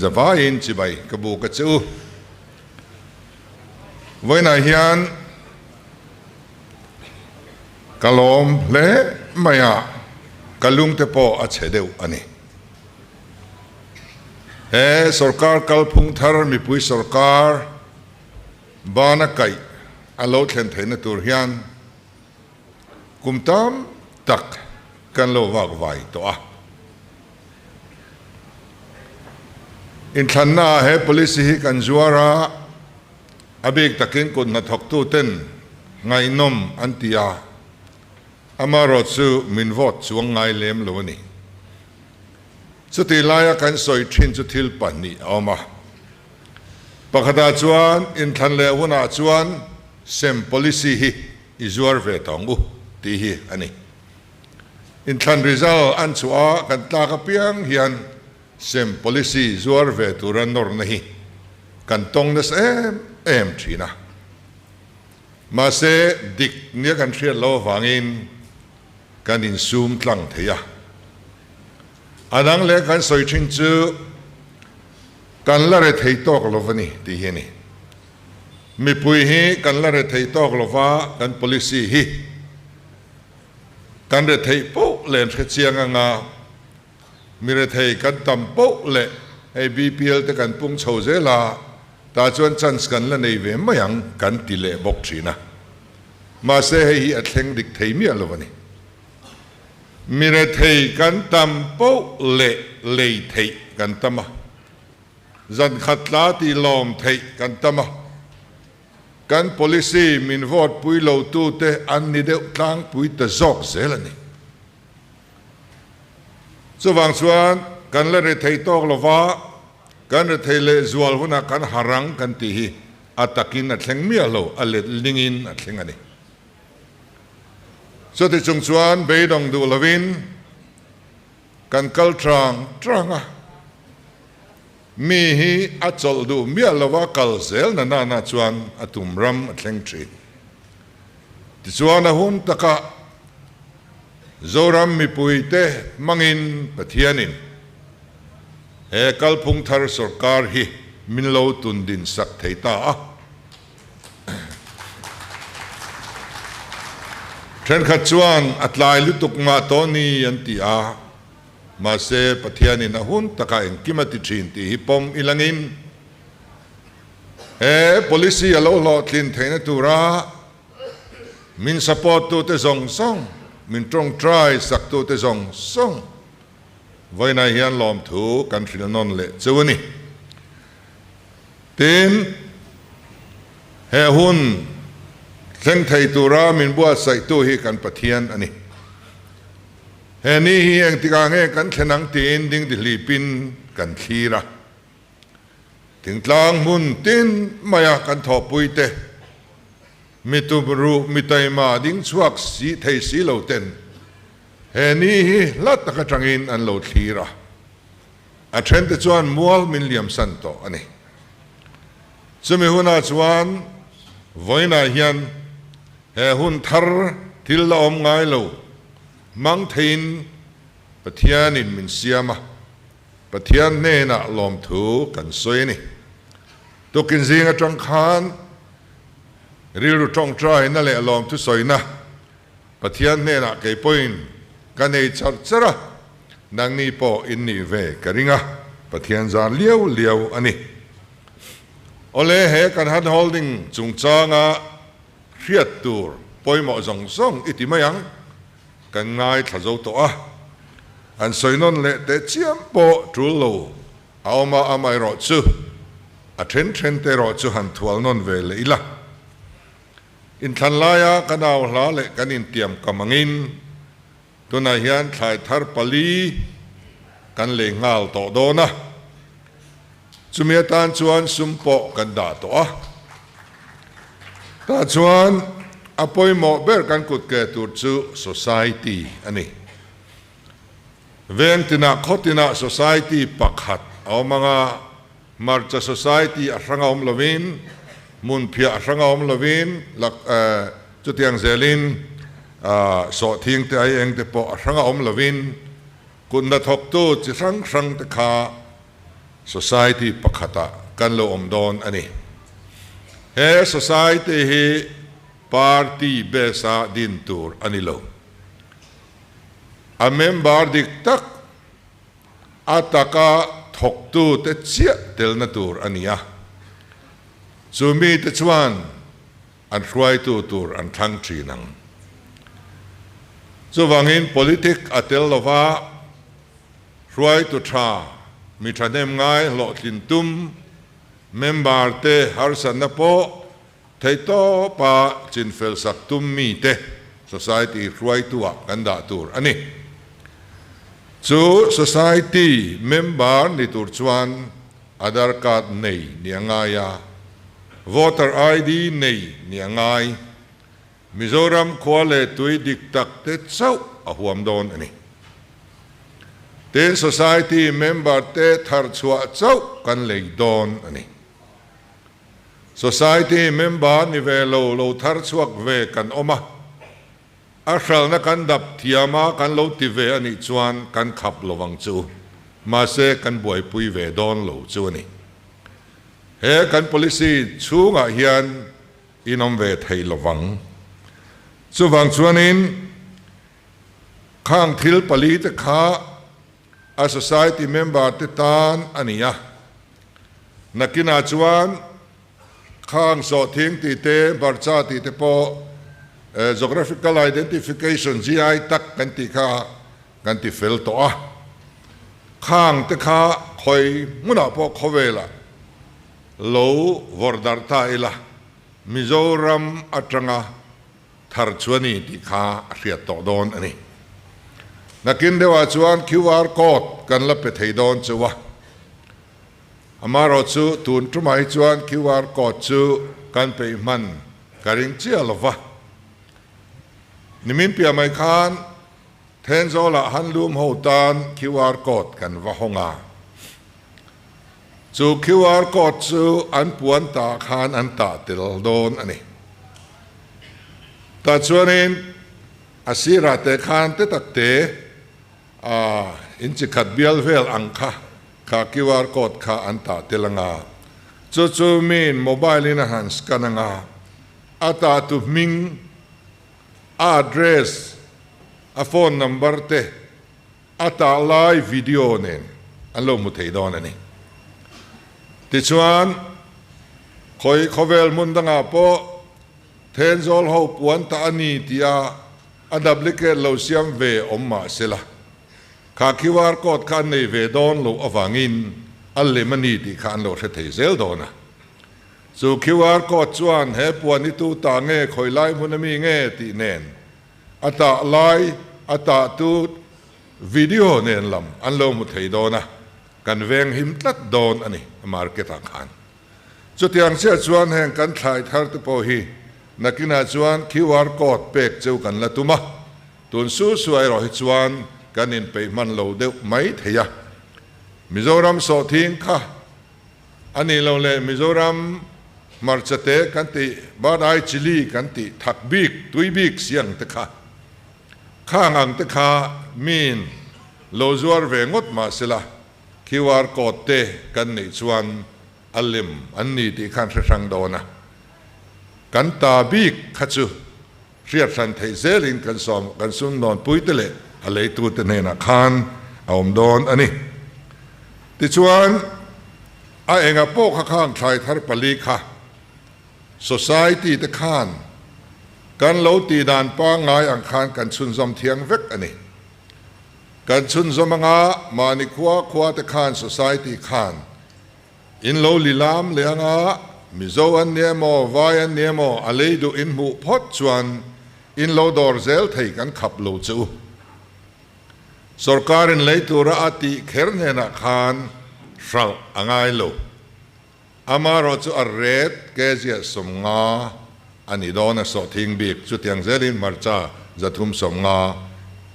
zavaiin chibai ka buk a che u. Vawiinah hian ka lawm hle mai a, ka lungte pawh a chhe deuh a ni. He sorkar kalphung thar mipui sorkar bana kaih a lo thlen theihna tur hian kum tam tak kan lo vak vai tawh a. Inthlannaah he policy hi kan zuar a, a bik takin kut hnathawktuten ngaihnawm an ti a, amaherawh chu min vote chuang ngai lem lo a ni. Chutih laia kan sawi thin chu thil pahnih a awm a. Pakhatah chuan inthlan leh hunah chuan sem policy hi i zuar ve tawh ang u tih hi a ni. Inthlan result an chhuah a kan tlak apiang hian sem policy zuar ve tura nawrna hi kan tawng nasa em em thin a. Mahse dik nia kan hriat loh avangin kan insum tlang thei a. A dang leh kan sawi thin chu kan la re thei tawk lo va ni tih hi a ni. Mipui hi kan la re thei tawk lo va, kan policy hi kan re theih poh leh an hre chiang anga mi rethei kan tam poh leh hei BPL te kan pung chho zel a, tah chuan chance kan la nei ve mai ang kan ti leh bawk thin a. Mahse hei hi a thleng dik thei miah lo a ni. Mi rethei kan tam poh leh lei theih kan tam a, zan khat tla tih lawm theih kan tam a, kan policy min vote pui lo tute an ni deuh tlangpui ta zawk zel a ni. Chuvang chuan kan la rethei tawk lova, kan rethei leh zual hunah kan harang kan tih hi a takin a thleng miah lo, a let lingin a thleng a ni. Chuti chung chuan beidawng duh lovin kan kal trang trang a, mi hi a chawlh duh miah lova kal zel na nana chuan a tum ram a thleng thin. Tichuan a hun takah Zoram mipuite hmangin Pathianin he kalphung thar sorkar hi min lo tundin sak thei ta a. Thenkhat chuan a tlai lutuk mah tawh ni an ti a, mahse Pathianin a hun takah engkim a ti thin tih hi pawm ilangin he policy a lo hlawhtlin theihna tura min support tute zawng zawng, min tawngtai sak tute zawng zawng vawiinah hian lawmthu kan hrilh nawn leh cheu a ni. Tin, he hun thleng thei tura min buatsaihtu hi kan Pathian a ni. He ni hi engtikah nge kan thlen ang tiin dingdihlipin kan thlir a. Thingtlang hmun tin maia kan thawhpuite, mi tumruh, mi taima ding chhuak si thei si lo ten he ni hi hla tak atangin an lo thlir a. A thente chuan mual min liamsan tawh a ni. Chumi hunah chuan vawiinah hian he hun thar thil la awm ngai lo hmang theiin Pathianin min siam a, Pathian hnenah lawmthu kan sawi a ni. Tukin zing atang khan rilru tawngtaina leh lawmthu sawina Pathian hnenah kei pawhin ka nei char char a, nangni pawh in nih ve ka ring a, Pathian zan liau liau a ni. Awle he kan hand holding chungchanga hriat tur pawimawh zawng zawng i ti mai ang, kan ngaithla zo tawh a, an sawi nawn leh teh chiam pawh tul lo a awm a, amaherawh chu a then then te erawh chu han thual nawn ve leh ila. Inthlan laia ka nau hla leh kan intiam kam angin tunah hian thlai thar pali kan lei nghal tawh dawn a, chumi atan chuan sum pawh kan dah tawh a. Tah chuan a pawimawh ber kan kut ke tur chu society a ni. Veng tinah khaw tinah society pakhat a awm ang a, Hmarcha Society a hrang a awm lovin, hmunphiah a hrang a awm lovin, lak chutiang zelin sawhthing te ai eng te pawh a hrang a awm lovin, kut hnathawktu chi hrang hrang te kha Society pakhatah kan lo awm dawn a ni. He Society hi Party base-a din tur a ni lo. A member dik tak a taka thawktute chiah telna tur a ni a. Chu mite chuan an hruaitu tur an thlang thin ang. Chuvangin politic a tel lova hruaitu tha, mi thahnem ngai hlawhtlin tum member te harsatna pawh theihtawpa chinfel sak tum mite society hruaitu-ah kan dah tur a ni. Chu society member ni tur chuan Aadhaar card nei ni a ngai a, voter ID nei ni a ngai. Mizoram khua leh tui dik tak te chauh a huam dawn a ni. Tin, society member te thar chhuah chauh kan lei dawn a ni. Society member ni ve lo lo thar chhuak ve kan awm a, A hralhna kan dap thiam a, kan lo ti ve a nih chuan kan khap lo ang chu. Mahse, kan buaipui ve dawn lo chu a ni. He kan policy chhungah hian in awm ve thei lo vang. Chuvang chuanin khang thil palite kha a society member te tan a ni a. Nakinah chuan Khang sawhthing tih te, barcha tih te pawh Geographical Identification, GI, tak kan tih kha kan ti fel tawh a. Khang te kha khawi hmunah pawh khawvelah lo vawrh darh ta ila, Mizoram atanga thar chu a ni tih kha a hriat tawh dawn a ni. Nakin deuhah chuan QR code kan la pe thei dawn chauh a. Amaherawh chu tun tumah hi chuan QR code chu kan peih hman ka ring chiah lo va. Nimin piah mai khan Thenzawlah handloom ho tan QR code kan va hawng a. Chu QR code chu an puan tah khan an tah tel dawn a ni. Tah chuanin a sirah te khan te tak te A in chi khat bial vel ang kha kha QR code kha an tah tel anga, chu chu miin mobile in a han scan anga, a tah tu hming, a address, a phone number te, a tah lai video nen an lo hmu thei dawn a ni. Tichuan, khawi khawvel hmun dangah pawh Thenzawl ho puan tah a ni tia A duplicate lo siam ve awm mah sela, kha QR code kha an nei ve dawn loh avangin a lem a ni tih kha an lo hre thei zel dawn a. Chu QR code chuan he puan hi tu tah nge, khawi lai hmun a mi nge tih nen a tah lai a tah tu video nen lam an lo hmu thei dawn a, kan veng him tlat dawn a ni market ah khan. Chutiang chiah chuan heng kan thlai thar te pawh hi nakinah chuan QR code pek cheu kan la tum a, tun su su erawh hi chuan kan inpeih hman lo deuh mai thei a. Mizoram sawhthing kha a nih loh leh Mizoram hmarcha te kan tih, bird eye chilli kan tih thak bik, tui bik si ang te kha, khang ang te kha miin lo zuar ve ngawt mah sela, QR code te kan neih chuan a lem an ni tih khan hre hrang dawn a, kan ta bik kha chu hriat hran theih zelin kan sawm kan sumdawn puite leh a leitute hnenah khan a awm dawn a ni. Tichuan, a enga pawh kha khang thlai thar pali kha society te khan kan lo tih dan pangngai ang khan kan chhunzawm thiang vek a ni. Kan chhunzawm anga mahni khua khua te khan society khan in lo lilam leh anga Mizo an ni emaw Vai an ni emaw a lei duh in hmuh phawt chuan in lo dawr zel thei kan khap lo che u. Sorkar in lei tura a tih kher hnenah khan hralh a ngai lo. Amaherawh chu a ret kg 50 a ni dawn a sawhthing bik chutiang zelin hmarcha 350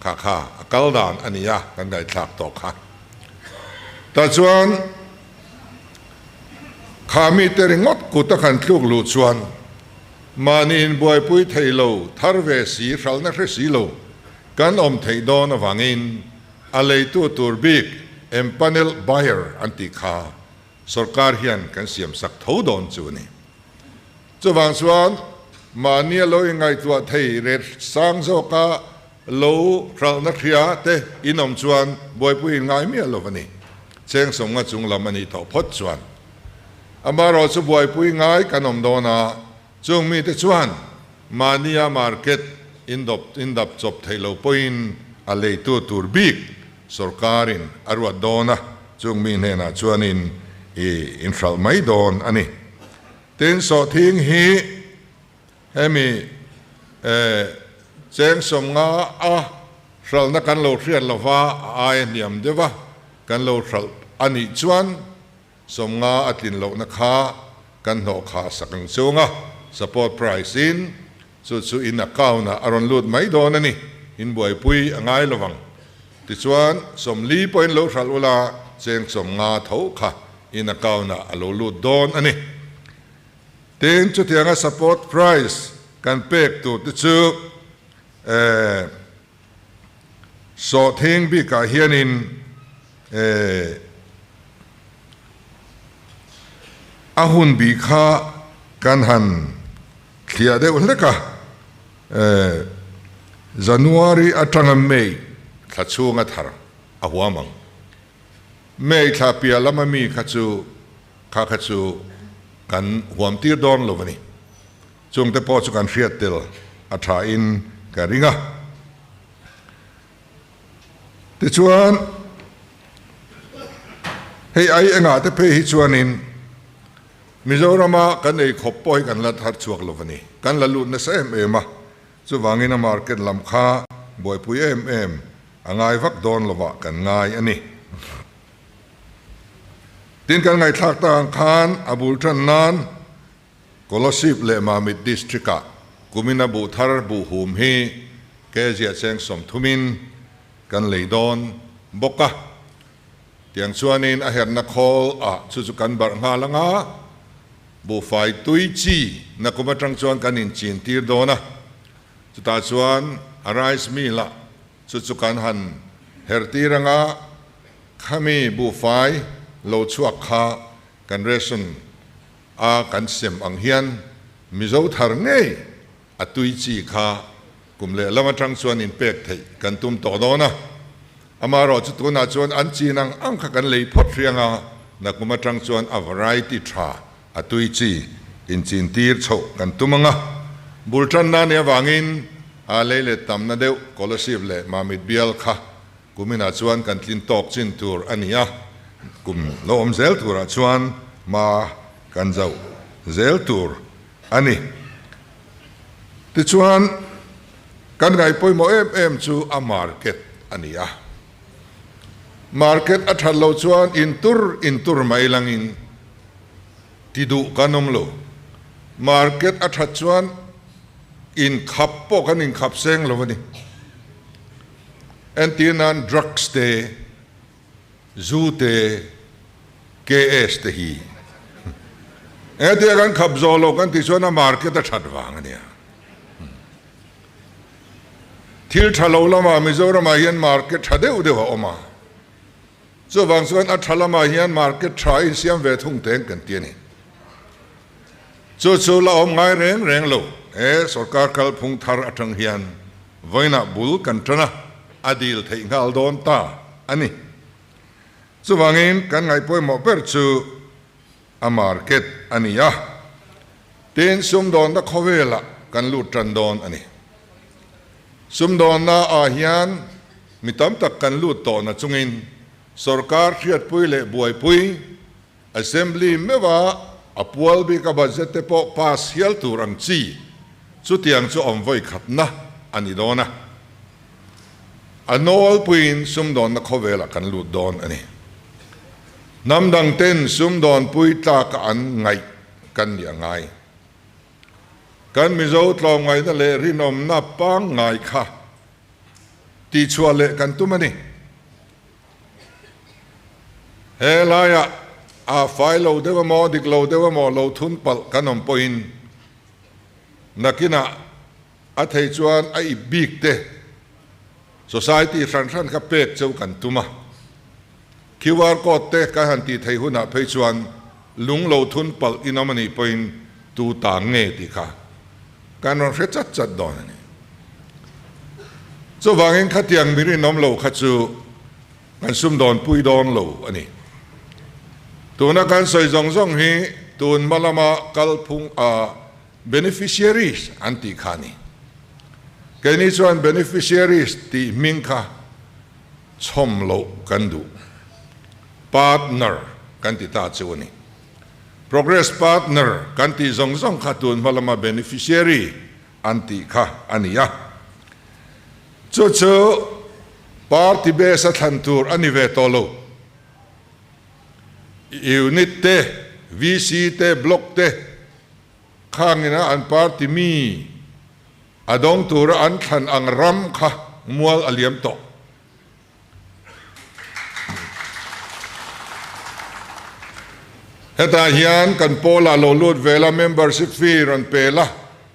kha kha a kal dan a ni a kan ngaihthlak tawh kha. Tah chuan kha mite ringawt kut a kan tluk luh chuan mahni inbuaipui thei lo thar ve si hralhna hre si lo kan awm theih dawn avangin a leitu tur bik empanel buyer an tih kha. Sorkar hian kan siam sak tho dawn chu a ni. Chuvang chuan mahnia lo inngaihtuah thei ret sang zawka lo hralhna hria te in awm chuan buaipui in ngai miah lo a ni. Cheng sawmnga chung lam a nih tawh phawt chuan amaherawh chu buaipui ngai kan awm dawn a, chung mite chuan mahnia market indawp indap chawp theih lo pawhin a leitu tur bik sorkarin a ruat dawn a, chung mi hnenah chuanin i inhralh mai dawn a ni. Tin, sawhthing hi hemi cheng sawmnga a hralhna kan lo hriat lova a aia hniam deuh a kan lo hralh a nih chuan sawmnga a tlin lohna kha kan hnawh khah sak ang chung a, support price in chu chu in account ah a rawn lut mai dawn a ni, in buaipui a ngai lovang. Tichuan 40 pawhin lo hralh ula cheng 50 tho kha in account ah a lo lut dawn a ni. Tin, chutianga support price kan pek tur te chu eh sawhthing bikah hianin eh a hun bih kha kan han thliah deuh hlek a, eh January atanga May thla chhunga thar a huam ang. May thla piah lama mi kha chu kha kha chu kan huam tir dawn lo a ni. Chungte pawh chu kan hriat tel a tha in ka ring a. Tichuan hei ai engah te phei hi chuanin Mizorama kan ei khawp pawh hi kan la thar chhuak lo a ni. Kan la lut nasa em em a, chuvangin a market lam kha buaipui em em a ngai vak dawn lovah kan ngai a ni. Tin kan ngaihthlak tak ang khan a bul tan nan Kolasib leh Mamit District ah kumina buh thar buh hum hi kg a cheng 30 in kan lei dawn bawk a. Tiang chuanin a herna khawl ah chu chu kan barh nghal anga buhfai tui chi nakum atang chuan kan inchin tir dawn a. Chutah chuan a rice mill ah chu chu kan han her tir anga khami buhfai lo chhuak kha kan ration a kan sem ang hian Mizo thar ngei a tui chi kha kum leh lam atang chuan inpek theih kan tum tawh dawn a. Amaherawh chu tunah chuan an chin ang ang kha kan lei phawt hriang a, nakum atang chuan a variety tha a tui chi inchin tir chhoh kan tum ang a. Bul tanna nih avangin a lei let tamna deuh Kolasib leh Mamit bial kha kuminah chuan kan tlin tawk chin tur a ni a, kum lo awm zel turah chuan hma kan zauh zel tur a ni. Tichuan, kan ngaih pawimawh em em chu a market a ni a. Market a that loh chuan intur intur mai langin ti duh kan awm lo. Market a that chuan inkhap pawh kan inkhap seng lo a ni. Entir nan drugs te, Zu te, KS te hi engtia kan khap zawh lo kan tih chuan a market a that vang a nia. Thil tha lo lamah Mizoramah hian market tha deuh deuh a awm a, chuvang chuan a tha lamah hian market tha insiam ve thung teng kan ti a ni. Chu chu la awm ngai reng reng lo, he sorkar kalphung thar atang hian vawiinah bul kan tan a, a dil theih nghal dawn ta a ni. Chuvangin kan ngaih pawimawh ber chu a market a ni a, tin sumdawnna khawvelah kan lut tan dawn a ni. Sumdawnna ah hian mi tam tak kan lut tawhna chungin sorkar hriatpui leh buaipui, Assembly meuha a pual bika budget te pawh pass hial tur ang chi chutiang chu awm vawi khatna a ni dawn a. A nawlpuiin sumdawnna khawvelah kan lut dawn a ni. Hnam dang ten sumdawnpui tlaka an ngaih kan nih a ngai. Kan Mizo tlawmngaihna leh rinawmna pangngai kha tihchhuah leh kan tum a ni. He laiah a fai lo deuh emaw, dik lo deuh emaw lo thun palh kan awm pawhin nakinah a thei chuan a ip bik te society hran hran kha pek cheu kan tum a. QR code te kan han tih theih hunah phei chuan. lung lo thun palh in awm a nih pawhin tu ta nge tih kha kan rawn hre chat chat dawn a ni. Chuvangin khatiang mi rinawm lo kha chu kan sumdawnpui dawn lo a ni. Tuna kan sawi zawng zawng hi tun hma lama kalphung a beneficiaries an tih kha a ni. Keini chuan beneficiaries tih hming kha chhawm loh kan duh. Partner kan ti ta chu a ni. Progress partner kan tih zawng zawng kha tun hma lama beneficiary an tih kha a ni a. Chu chu party base a thlan tur a ni ve tawh lo. Unit te, VC te, Block te khangina an party mi a dawng tura an thlan ang ram kha mual a liam tawh. Hetah hian kan pawlah lo lut ve la, membership fee rawn pe la,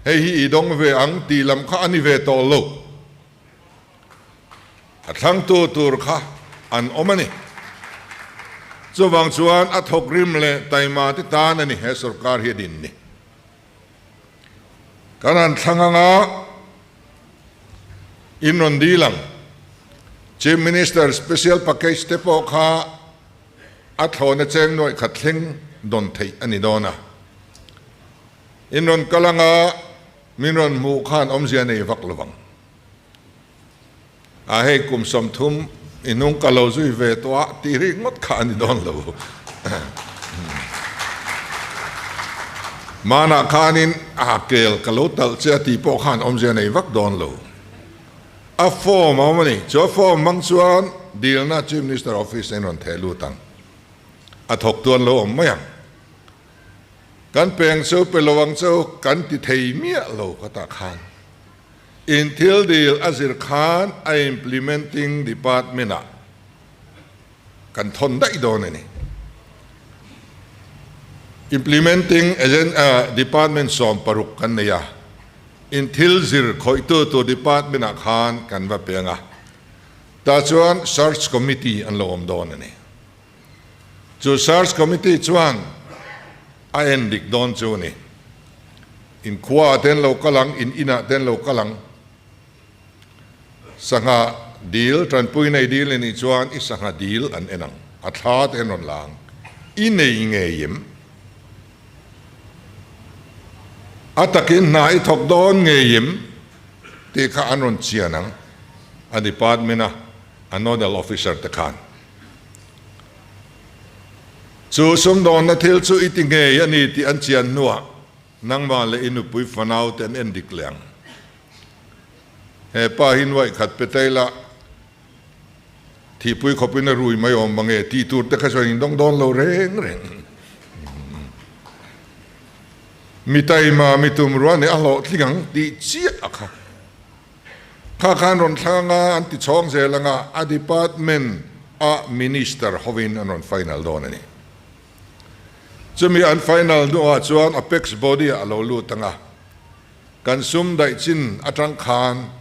hei hi i dawng ve ang tih lam kha a ni ve tawh lo. A thlangtu tur kha an awm a ni. Chuvang chuan a thawk rim leh taima te tan a ni he sorkar hi a din ni. Kan han thlang anga in rawn dil ang. Chief Minister Special Package te pawh kha a thlawna cheng nuaih khat thleng dawn theih a ni dawn a. In rawn kal anga min rawn hmuh khan awmzia nei vak lo vang. A hei kum 30 i hnung ka lo zui ve tawh a tih rik ngawt kha a ni dawn lo. Hmanah khanin a kel ka lo talh che a tih pawh khan awmzia nei vak dawn lo. A form a awm a ni. Chu a form hmang chuan dilna Chief Minister Office in rawn theh lut ang. A thawk tuan lo awm mai ang. Kan peng chu pe lo ang chu kan ti thei miah lo ka tah khan. In thil dil a zir khan a implementing department ah kan thawn daih dawn a ni. Implementing department 16 kan nei a, in thil zir khawihtu tur department ah khan kan va peng a, tah chuan search committee an lo awm dawn a ni. Chu search committee chuan a en dik dawn chu a ni. In khua ah te an lo kal ang, in in ah te an lo kal ang. Sangha dil, tanpui nei dil i nih chuan i sangha dil an en ang, a thla te an rawn la ang. I nei ngei em? A takin hna i thawk dawn ngei em? Tih kha an rawn chian ang, a department a a nodal officer te khan. Chu sumdawnna thil chu i ti ngei a ni tih an chian hnuah nangmah leh i nupui fanau te an en dik leh ang. He pa hi nuaih khat pe ta ila thihpui khawpin a rui mai awm mange tih tur te kha chuan in dawng dawn lo reng reng. Mi taima mi tumruah nih a hlawhtling ang tih chiah a kha. Kha khan rawn thlang anga an ti chhawng zel anga a department a minister hovin an rawn final dawn a ni. Chumi an final hnuah chuan apex body ah a lo lut anga kan sum daih chin atang khan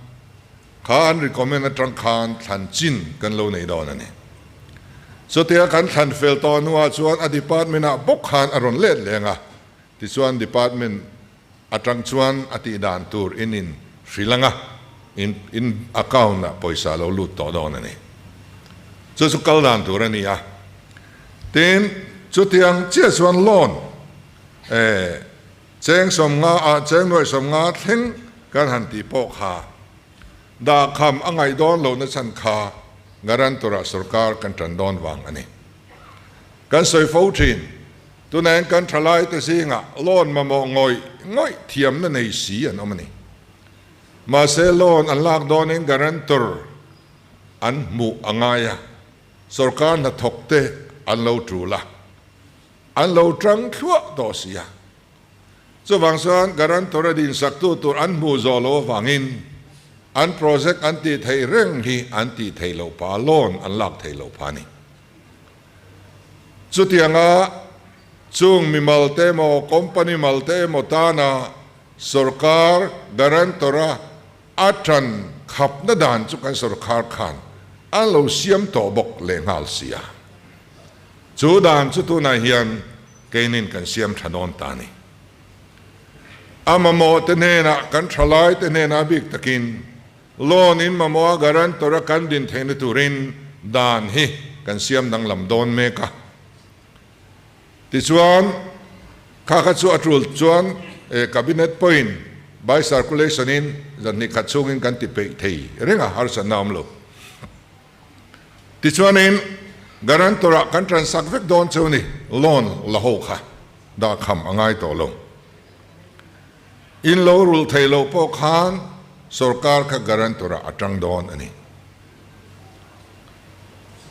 kha an recommend atang khan thlan chin kan lo nei dawn a ni. Chutia kan thlan fel tawh hnuah chuan a department ah bawk khan a rawn let leng a, tichuan department Atang chuan a tih dan tur in in hrilh anga in in account ah pawisa lo lut tawh dawn a ni. Chu chu kal dan tur a ni a. Tin, chutiang chiah chuan loan eh cheng 50 ah cheng nuaih 50 thleng kan han tih pawh kha dahkham a ngaih dawn lohna chhan kha guarantor ah sorkar kan tan dawn vang a ni. Kan sawi fo thin. Tunah hian kan thalaite zingah loan mamawh ngawih ngawih thiamna nei si an awm a ni. Mahse loan an lak dawnin guarantor an hmuh a ngai a, sorkar hnathawkte an lo tul a, an lo tang thluah tawh si a. Chuvang chuan guarantor a dinsaktu tur an hmuh zawh loh avangin an project an tih theih reng hi an tih theih loh phah a, loan an lak theih loh phah a ni. Chutianga chung mimal te emaw company mal te emaw tana sorkar guarantor-a a tan khapna dan chu kan sorkar khan a lo siam tawh bawk lehnghal si a. Chu dan chu tunah hian keinin kan siam tha dawn ta a ni. A mamawh te hnenah, kan thalai te hnenah bik takin loan in mamawh a guarantor a kan din theihna turin dan hi kan siam danglam dawn mek a. Tichuan, kha kha chu a tul chuan Cabinet pawhin by circulation in zanhnih khat chhungin kan ti peih thei reng a, harsatna a awm lo. Tichuanin, guarantor ah kan transak vek dawn cheu ni, loan la ho kha dah kham a ngai tawh lo. In lo rulh thei loh pawh khan sorkar kha guarantor ah a tang dawn a ni.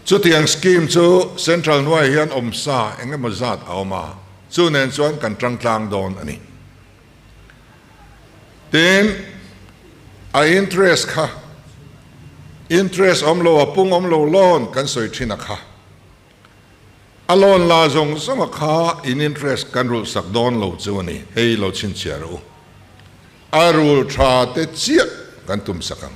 Chutiang scheme chu Central hnuaiah hian awmsa eng emaw zat a awm a, chu nen chuan kan tangtlang dawn a ni. Tin, a interest kha, interest awm lo a pung awm lo loan kan sawi thin a kha, a loan la zawng zawng a kha in interest kan rulh sak dawn lo chu a ni, hei lo chhinchhiah rawh u. A rul tha te chiah kan tum sak ang.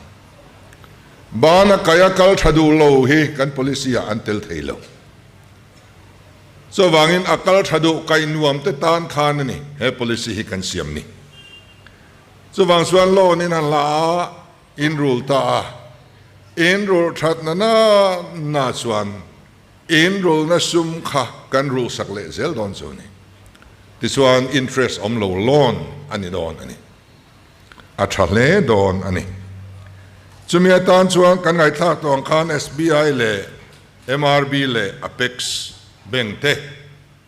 Bana kaia kal tha duh lo hi kan policy ah an tel thei lo. Chuvangin a kal tha duh kai nuam te tan khan a ni he policy hi kan siam ni. Chuvang chuan loan in han la a, in rul ta a, in rulh that na na na chuan in rulna sum kha kan rulh sak leh zel dawn chu a ni. Tichuan interest awm lo loan a ni dawn a ni. A tha hle dawn a ni. Chumi atan chuan kan ngaihthlak tawh ang khan SBI leh MRB leh Apex Bank te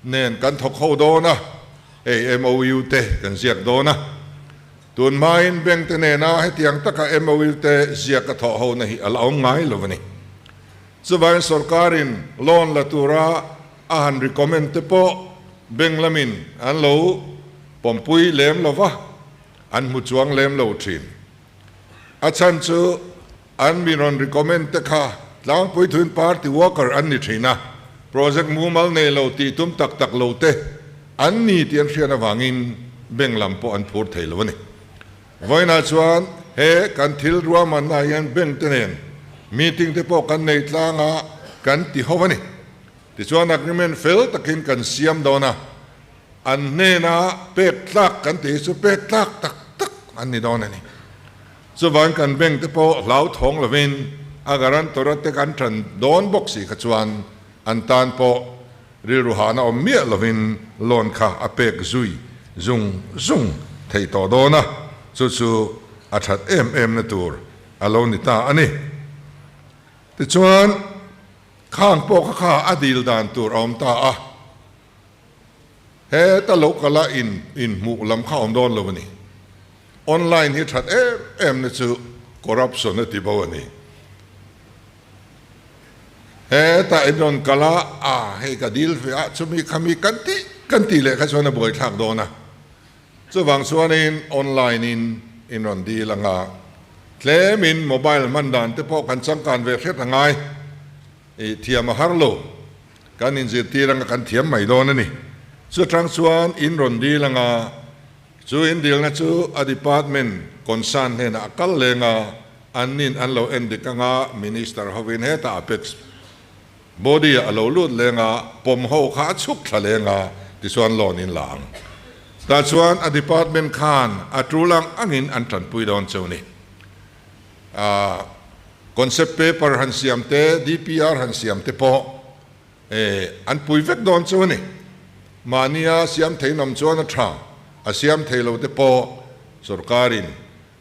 nen kan thawk ho dawn a, hei MOU te kan ziak dawn a. Tun hmain bank te nena hetiang taka MOU te ziak a thawh hona hi a la awm ngai lo a ni. Chuvangin sorkarin loan la tura a han recommend te pawh bank lamin an lo pawmpui lem lo va, an hmu chuang lem lo thin. A chhan chu an mi rawn recommend te kha tlangpui thuin party worker an ni thin a, project mumal nei lo tih tum tak tak lo te an ni tih an hriat avangin bank lam pawh an phur thei lo a ni. Vawiinah chuan he kan thil ruahmanna hian bank te nen meeting te pawh kan nei tlang a, kan ti ho a ni. Tichuan agreement fel takin kan siam dawn a, an hnena pek tlak kan tih hi chu pek tlak tak tak an ni dawn a ni. Chuvang kan bank te pawh hlauthawng lovin a guarantor a te kan tan dawn bawk si kha chuan an tan pawh rilru hahna awm miah lovin loan kha a pek zui zung zung theih tawh dawn a, chu chu a that em em na tur a lo ni ta a ni. Tichuan khang pawh kha kha a dil dan tur a awm ta a, heta lo kala in inhmuh lam kha a awm dawn lo a ni. Online hi that em em na chu corruption a ti bo a ni. Hetah in rawn kal a, a hei ka dil ve a, chumi khami kan tih kan tih leh kha chuan a buaithlak dawn a. Chuvang chuanin online in in rawn dil anga tlemin mobile hman dan te pawh kan changkan ve hret a ngai. I thiam a har lo, kan inzirtir anga kan thiam mai dawn a ni. Chutang chuan in rawn dil anga Chu indilna chu a department concern hnenah a kal leng a, annin an lo en dik anga Minister hovin hetah Apex body ah a lo lut leng a, pawm ho kha a chhuk thla leng a, tichuan loan in la ang. Tah chuan a department khan a tul ang angin an tanpui dawn cheu ni. Concept paper han siam te, DPR han siam te pawh An pui vek dawn chu a ni. Mahnia siam thei nawm chuan a tha, a siam thei lo te pawh sorkarin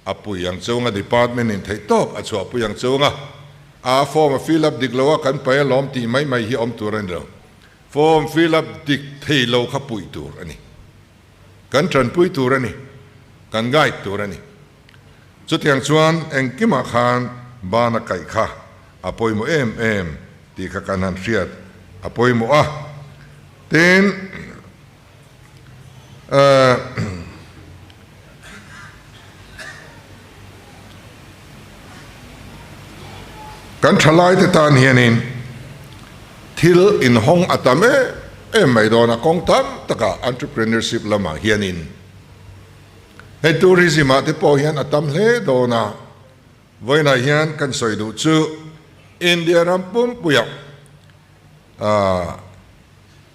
a pui ang chunga department in theih tawp a chhuah pui ang chunga a form a fill up dik lo a kan pai alawm tih mai mai hi awm tur a ni lo. Form fill up dik thei lo kha puih tur a ni. Kan tanpui tur a ni. Kan guide tur a ni. Chutiang chuan engkimah khan ban a kaih kha a pawimawh em em tih kha kan han hriat a pawimawh a. Tin, kan thalaite tan hianin thil inhawng a tam em em mai dawn a, kawng tam takah entrepreneurship lamah hianin Hei tourism ah te pawh hian a tam hle dawn a, vawiinah hian kan sawi duh chu India ram pumpuiah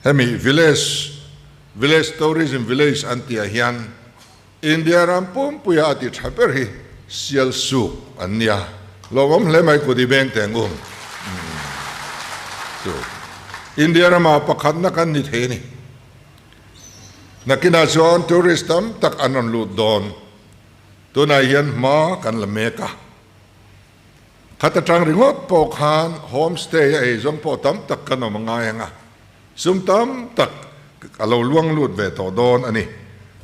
hemi village. Village Tourism Village an tihah hian India ram pumpuia a ti tha ber hi Sialsuk an nia. Lawmawm hle mai kut i beng teng u. Chu India ramah pakhatna kan ni thei a ni. Nakinah chuan tourist tam tak an rawn lut dawn. Tunah hian hma kan la mek a. Khat atang ringawt pawh khan homestay a eizawng pawh tam tak kan awm a ngai ang a. Sum tam tak a lo luang lut ve tawh dawn a ni.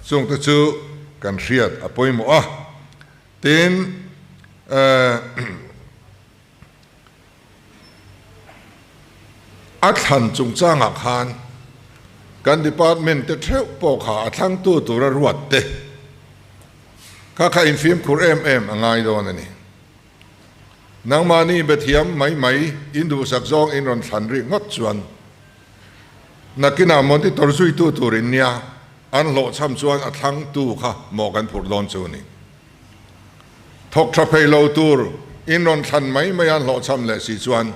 Chungte chu kan hriat a pawimawh a. Tin, a thlan chungchangah khan kan department te theuh pawh kha a thlangtu tura ruat te kha kha infimkhur em em a ngai dawn a ni. Nangmahni bethiam mai mai in duhsak zawng in rawn thlan rih ngawt chuan nakinah monitor zuitu tur in nia an hlawhchham chuan a thlangtu kha maw kan phurh dawn chu ni. Thawk tha phei lo tur in rawn thlan mai mai an hlawhchham leh si chuan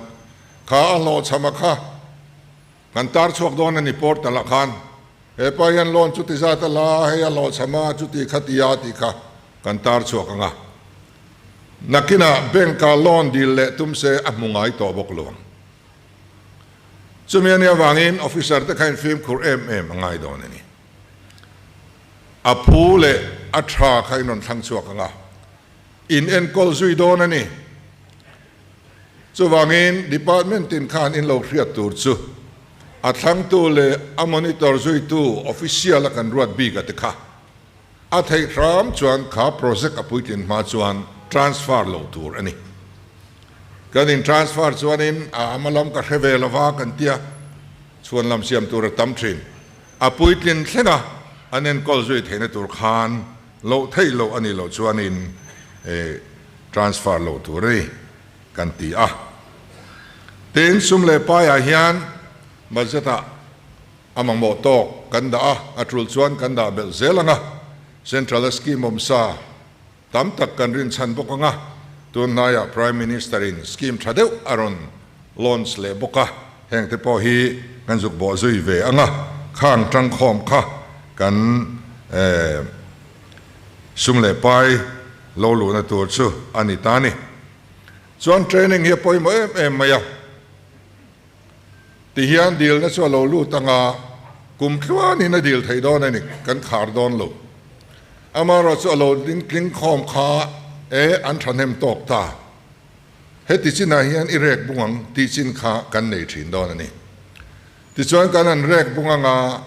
kha a hlawhchham a kha kan tar chhuak dawn a ni portal ah khan hepa hian loan chuti zat a la hei a hlawhchham a chuti kha tia tih kha kan tar chhuak ang a. Nakinah bank-ah loan dil leh tum se a hmu ngai tawh bawk lo ang. Chumi a nih avangin officer te kha in fimkhur em em a ngai dawn a ni. A phu leh a tha kha in rawn thlang chhuak ang a, in enkawl zui dawn a ni. Chuvangin department tin khan in lo hriat tur chu a thlangtu leh a monitor zuitu official a kan ruat bik a te kha. A theih hram chuan kha project a puitlin hma chuan transfer lo tur a ni. Kan in transfer chuanin a ama lam ka hre ve lova kan tia chhuan lam siam tur a tam thin. A puitlin thlenga an enkawl zui theihna tur khan loh theih loh a nih loh chuanin transfer lo tur a ni kan ti a. Tin, sum leh paiah hian budget ah A mamawh tawk kan dah a, a tul chuan kan dah belh zel ang a, Central a scheme awm sa tam tak kan rinchhan bawk ang a, tun hnaiah Prime Minister in scheme tha deuh a rawn launch leh bawk a, heng te pawh hi kan zuk bawh zui ve ang a, khang tangkhawm kha kan sum leh pai lo luhna tur chu a ni ta a ni. Chuan training hi a pawimawh em em mai a. Tihian dilna chu a lo lut ang a, kum tluanin a dil thei dawn a ni, kan khar dawn lo. Amaherawh chu a lo ding tling khawm kha e, an thahnem tawk ta. Heti chinah hian i rek bung ang tih chin kha kan nei thin dawn a ni. Tichuan kan han rek bung ang a,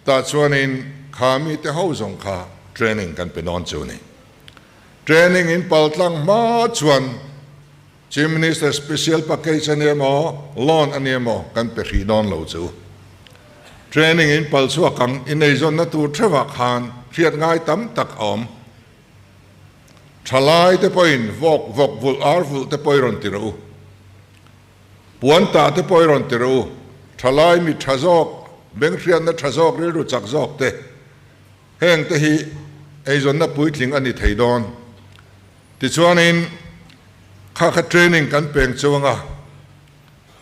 tah chuanin kha mite ho zawng kha training kan pe dawn chu a ni. Training in paltlang hma chuan Chief Minister Special Package a ni emaw, Loan a ni emaw kan pe hrih dawn lo chu. Training in pal chhuak ang ineizawnna tur theuhah khan hriat ngai tam tak a awm. Thalai te pawhin vawk vawk vulh ar vulh te pawh i rawn ti rawh u. Puan tah te pawh i rawn ti rawh u. Thalai mi tha zawk, benghriatna tha zawk, rilru chak zawk te heng te hi eizawnna puitling a ni thei dawn. Tichuanin kha kha training kan peng chuang a,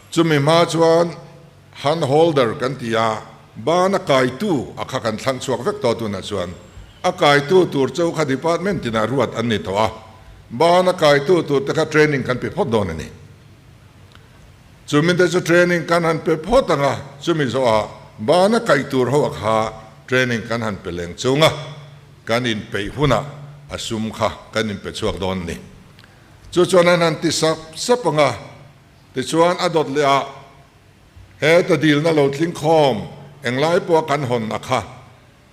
chumi hma chuan hand holder kan ti a, ban a kaitu a kha kan thlang chhuak vek tawh tunah chuan a kaitu tur cho kha department tinah ruat an ni tawh a, ban a kaitu tur te kha training kan pe phawt dawn a ni. Chumi te chu training kan han pe phawt ang a, chumi zawhah ban a kaih tur ho a kha training kan han pe leng chung a. Kan inpeih hunah a sum kha kan inpe chhuak dawn a ni. Chu chuan an han ti sap sap ang a, tichuan a dawt leh ah heta dilna lo tling khawm englai pawh kan hawn a kha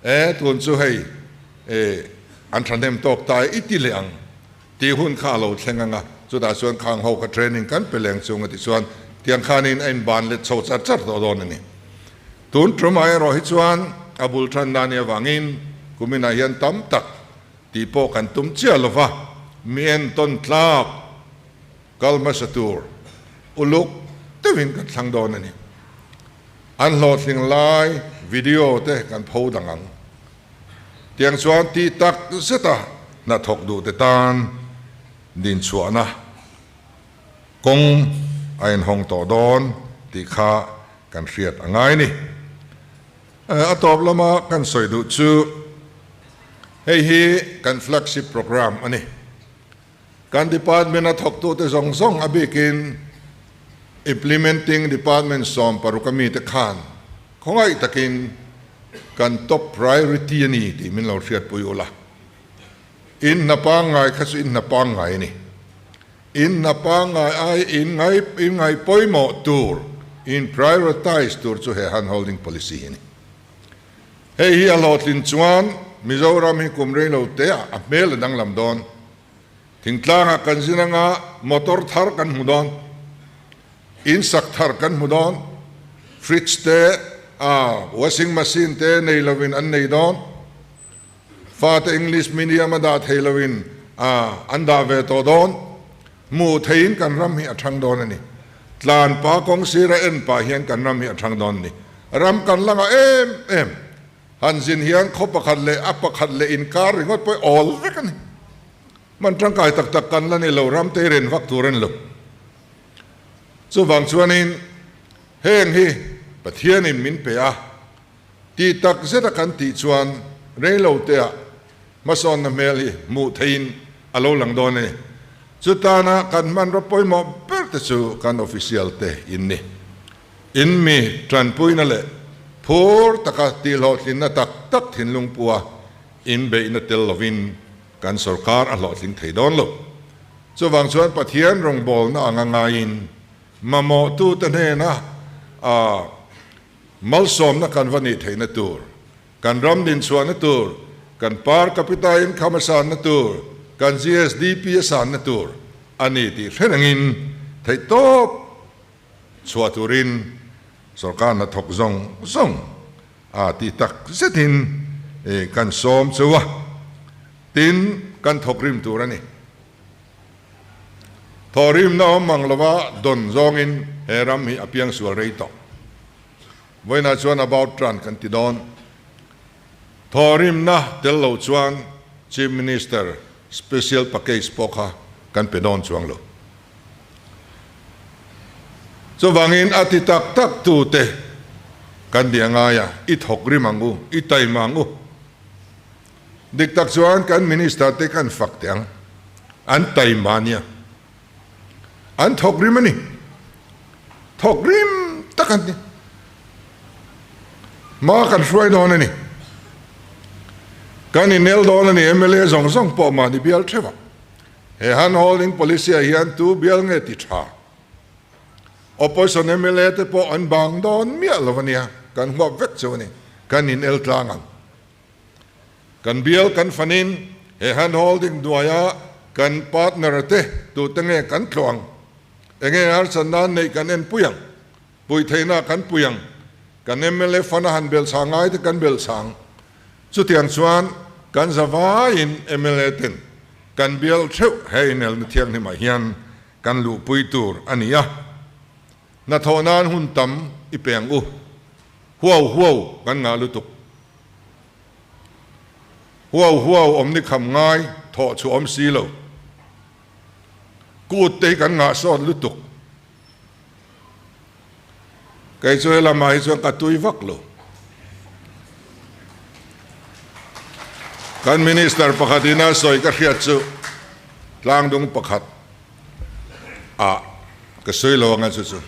e, tun chu hei e an thahnem tawk ta e i ti leh ang tih hun kha a lo thleng ang a, chutah chuan khang ho kha training kan pe leng chung a tichuan tiang khanin a inban let chho char char tawh dawn a ni. Tun tumah erawh hi chuan a bul tan dan i avangin kuminah hian tam tak tih pawh kan tum chiah lo va, mi entawn tlak kal hmasa tur uluk deuhin kan thlang dawn a ni. An hlawhtling lai video te kan pho dang ang. Tiang chuan tih tak zeta hnathawk duhte tan dinchhuahna kawng a inhawng tawh dawn tih kha kan hriat a ngai ni. A tawp lama kan sawi duh chu hei hi kan flagship programme a ni. Kan department a thawktute zawng zawng a bikin implementing department 16 a mite khan khawngaih takin kan top priority a ni tih min lo hriatpui ula. In hna pangngai kha chu in hna pangngai a ni. In hna pangngai ai in ngai in ngai pawimawh tur, in prioritize tur chu he hand holding policy hi a ni. Hei hi a hlawhtlin chuan Mizoram hi kum rei lo te ah a hmel a danglam dawn. Thingtlangah kan zin anga motor thar kan hmu dawn, in sak thar kan hmu dawn, fridge te, washing machine te nei lovin an nei dawn. Fate English medium a dah thei loin an dah ve tawh dawn. Hmuh theiin kan ram hi a thang dawn a ni. Tlan pa kawng sira en pah hian kan ram hi a thang dawn a ni. Ram kan la ngah em em. Han zin hian khaw pakhat leh a pakhat leh inkar ringawt pawh hi awl vek a ni. Hman tangkai tak tak kan la ni lo, ram te ren vak tur a ni lo. Chuvang chuanin heng hi Pathianin min pe a. Tih tak zeta kan tih chuan reiloteah hmasawnna hmel hi hmuh theihin a lo lang dawn a ni. Chutana kan hmanraw pawimawh ber te chu kan official te in ni. In mi tanpuina leh phur taka tihhlawhtlinna tak tak thinlung pua inbeihna tel lovin kan sorkar a hlawhtling thei dawn lo. Chuvang chuan Pathian rawngbawlna anga ngaiin mamawhtute hnena a Malsawmna kan va nih theihna tur, kan ram dinchhuahna tur, kan per capita income a sanna tur, kan GSDP a sanna tur a ni tih hre rengin theihtawp chhuah turin sorkar hnathawk zawng zawng a tih tak zetin kan sawm cheu a, tin kan thawk rim tur a ni. Thawhrimna awm mang lova dawn zawngin he ram hi a piangsual rei tawh. Vawiinah chuan about run kan ti dawn. Thawhrimna tel lo chuan Chief Minister special package pawh kha kan pe dawn chuang lo. Chuvangin a ti tak tak tute kan bia ngai a, i thawk rim ang u, i taima ang u. Dik tak chuan kan minister te kan fak teh ang, an taima nia, an thawk rim a ni, thawk rim tak an ni, hma kan hruai dawn a ni, kan inel dawn a ni, mla zawng zawng pawh mahni bial theuh a, he hand holding policy ah hian tu bial nge ti tha, opposition mla te pawh an bang dawn miah lo a nia, kan huap vek chu a ni, kan inel tlang ang. Kan bial kan fanin he hand holding hnuaia kan partner te tute nge kan tlawh ang? Enge harsatna an neih kan en pui ang? Puih theihna kan pui ang? Kan mla fund a han belchhah ngai te kan belchhah ang. Chutiang chuan kan zavaiin mla ten kan bial theuh he inelna thianghlimah hian kan luhpui tur a ni a. Hnathawh nan hun tam i pe ang u. Huau huau kan ngah lutuk. Huau huau awm ni kham ngai thawh chu awm si lo. Kut te hi kan ngah sawt lutuk. Kei chu helamah hi chuan ka tui vak lo. Kan minister pakhat ina sawi ka hriat chu tlangdung pakhat ah ka sawi lo anga chu chu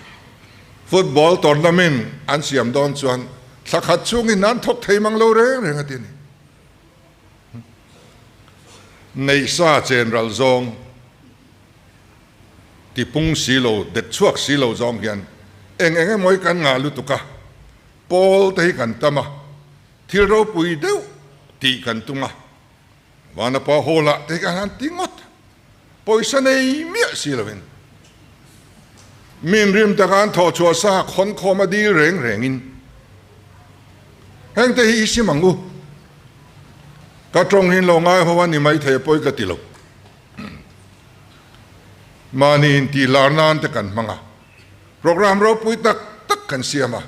football tournament an siam dawn chuan thla khat chhungin an thawk thei mang lo reng reng a ti a ni. Neihsa chen ral zawng tipung si lo, det chhuak si lo zawng hian eng eng emaw hi kan ngah lutuk a, pawl te hi kan tam a, thil ropui deuh tih kan tum a, Vanapa hall ah te hi kan han ti ngawt. Pawisa nei miah si lovin min rim taka an thawh chhuah sa khawn khawm a dil reng rengin hengte hi i sim ang u. Ka tawng hi lo ngai ho a ni maithei a pawi ka ti lo. Mahni intih lar nan te kan hmang a, programme ropui tak tak kan siam a,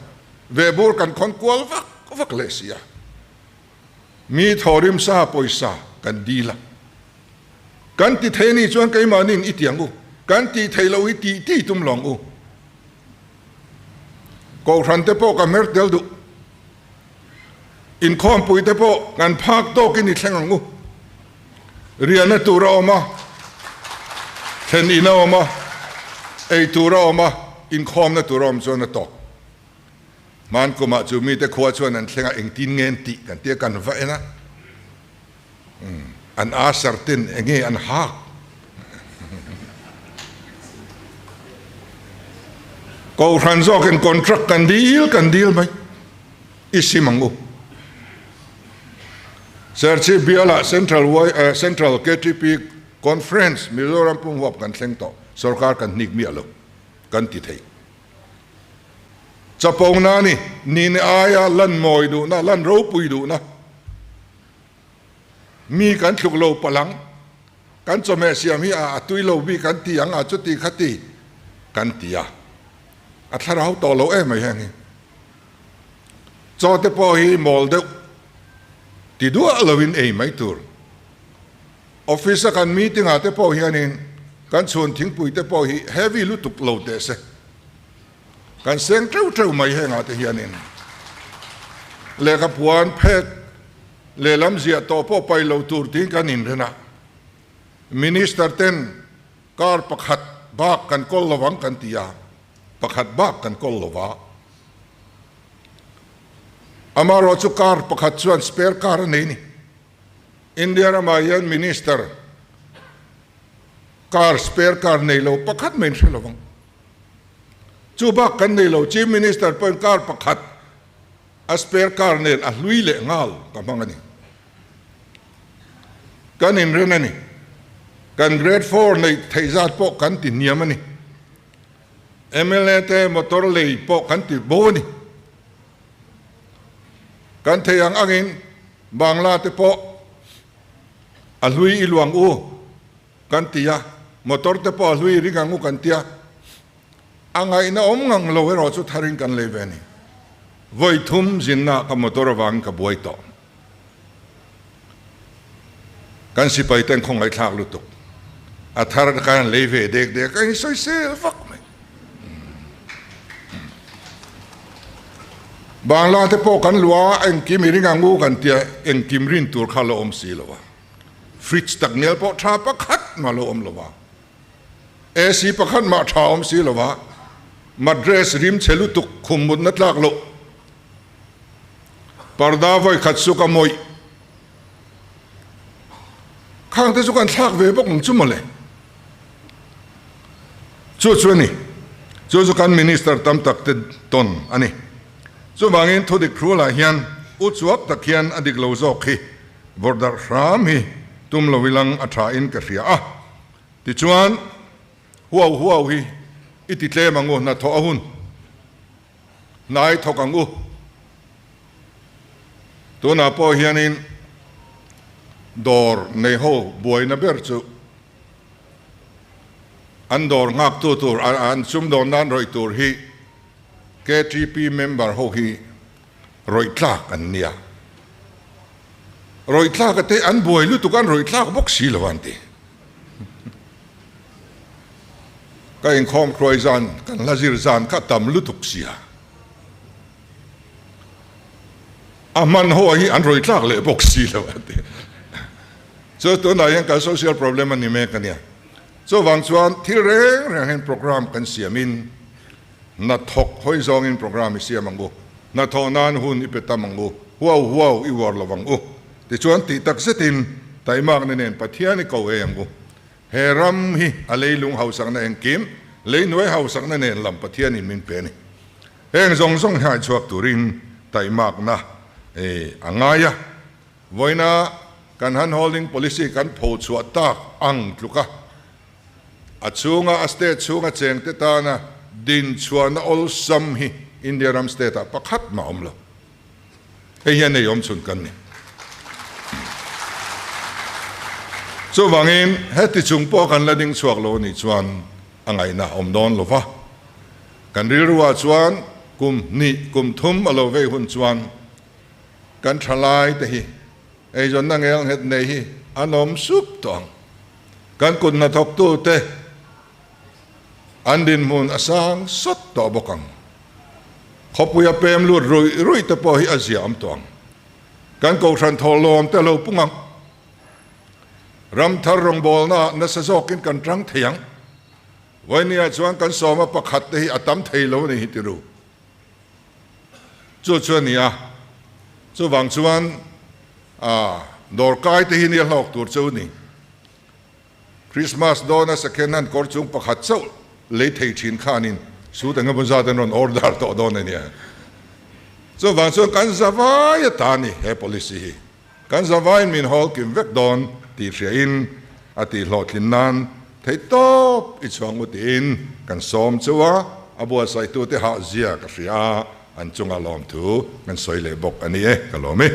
vehbur kan khawn kual vak vak leh si a. Mi thawhrim sa pawisa kan dil a. Kan ti thei anih chuan keimahniin i ti ang u, kan tih theih loh hi tih tih tum lo ang u. Kohhran te pawh ka hmer tel duh. Inkhawmpui te pawh kan phak tawkin i thleng ang u. Riahna tur a awm a, thlen in a awm a, ei tur a awm a, inkhawmna tur a awm chuan a tawk. Hman kumah chu mite khua chuan an thleng a, engtin nge an tih kan tia kan va en a, an asar ten enge an hak. Kohhran zawkin contract kan dil kan dil mai. I sim ang u. Serchhip bialah Central Y Central KTP Conference Mizoram pumhuap kan thleng tawh. Sorkar kan hnik miah lo kan ti thei. Chapona ni, nine aia lan mawi duhna, lan ropui duhna. Mi kan tluk lo palang, kan chawhmeh siam hi a tui lo bik kan ti ang a, chuti khati kan ti a. A thlarau tawh lo em mai heng hi. Chaw te pawh hi mawl deuh ti duah loin ei mai tur. Office a kan meeting ah te pawh hianin kan chhun thingpui te pawh hi heavy lutuk lo teh se. Kan seng teuh teuh mai hengah te hianin lehkha puan phek lehlam ziah tawh pawh pai lo tur tiin kan inren a. Minister ten kar pakhat bak kan kawl lovang kan ti a. Pakhat bak kan kawl lo va. Amaherawh chu car pakhat chuan spare car a nei ni. India ramah hian minister car spare car nei lo pakhat mai in hre lo vang. Chu bak kan nei lo, Chief Minister pawhin car pakhat a spare car nen a hlui leh nghal ka hmang a ni. Kan inren a ni. Kan grade four neih theih zat pawh kan ti hniam a ni. Mla te motor lei pawh kan ti bo a ni. Kan thei ang angin Bangla te pawh a hlui i luang u kan ti a, motor te pawh a hlui i ring ang u kan ti a. A ngaihna awm ngang lo erawh chu tharin kan lei ve a ni. Vawi thum zinna ka motor avangin ka buai tawh. Kan sipai ten khawngaihthlak lutuk. A thar khan an lei ve dek dek a, in sawisel vak mai. Bangla te pawh kan luah a, engkim i ring ang u kan tia, engkim rin tur kha lo awm si lo a. Fridge tak nel pawh tha pakhat mah lo awm lo a. AC pakhat mah tha awm si lo a. Mattress rim chhe lutuk khum mutna tlak loh. Parda vawi khat chu ka mawih. Khang te chu kan thlak ve bawk ang chu mawle. Chu chu a ni. Chu chu kan minister tam tak te tawn a ni. Chuvangin thudik hrualah hian u chuap tak hian a dik lo zawk hi vawrh darh hram hi tum lo ilang a tha in ka hria a. Tichuan huau huau hi i ti tlem ang u hnathawh a hun. Hnai thawk ang u. Tunah pawh hianin dawr nei ho buaina ber chu an dawr nghaktu tur, an sumdawn nan rawih tur hi KTP member ho hi rawih tlak an nia. Rawih tlak ate an buai lutuk an rawih tlak bawk si lo an ti. Ka inkhawm hruai zan kan hla zir zan kha tam lutuk sia. A hman ho hi an rawi tlak leh bawk si lo a ti. Chu tunah hian kan social problem a ni mek a nia. Chuvang chuan thil reng reng hian program kan siamin hnathawk hawi zawngin program i siam ang u. Hnathawh nan hun i pe tam ang u. Huau huau i uar lo ang u. Tichuan tih tak zetin taimakna nen Pathian i ko ei ang u. He ram hi a leilung hausakna engkim, leinuai hausakna nen lam Pathianin min pe a ni. Heng zawng zawng hi haichhuak turin taimakna a ngai a. Vawiina kan hand holding policy kan pho chhuah tak ang tluk a, a chhunga a state chhunga chengte tana dinchhuahna awlsam hi India ram state ah pakhat mah awm lo. Hei hian ei awm chhun kan ni. Chuvangin heti chung pawh kan la ding chhuak lo anih chuan a ngaihna awm dawn lo va. Kan rilruah chuan kum hnih kum thum a lo vei hun chuan kan thalai te hi eizawnna ngel nghet nei hi an awm sup tawh ang. Kan kut hnathawktute An dinhmun a sang sawt tawh bawk ang. Khawpuia pem lut ruih ruih te pawh hi a zia awm tawh ang. Kan kohhran thawhlawm te lo pung ang. Ramthar rawngbawlna nasa zawkin kan tang thei ang. Vawinia chuan kan sawma pakhat te hi a tam thei lo a ni hi ti ru. Chu chu a ni a, chuvang chuan a dawrkai te hi nia hlawk tur chu ni. Christmas dawna second hand kawr chung pakhat chauh lei thei thin khanin suit eng emaw zat an rawn order tawh dawn a nia. Chuvang chuan kan zavai ata ni he policy hi. Kan zavaiin min hawl kim vek dawn tih hriain a tih hlawhtlin nan theihtawp i chhuang u tiin kan sawm cheu a, a buatsaihtute hah zia ka hria a, an chunga lawmthu kan sawi leh bawk a ni e, ka lawm e.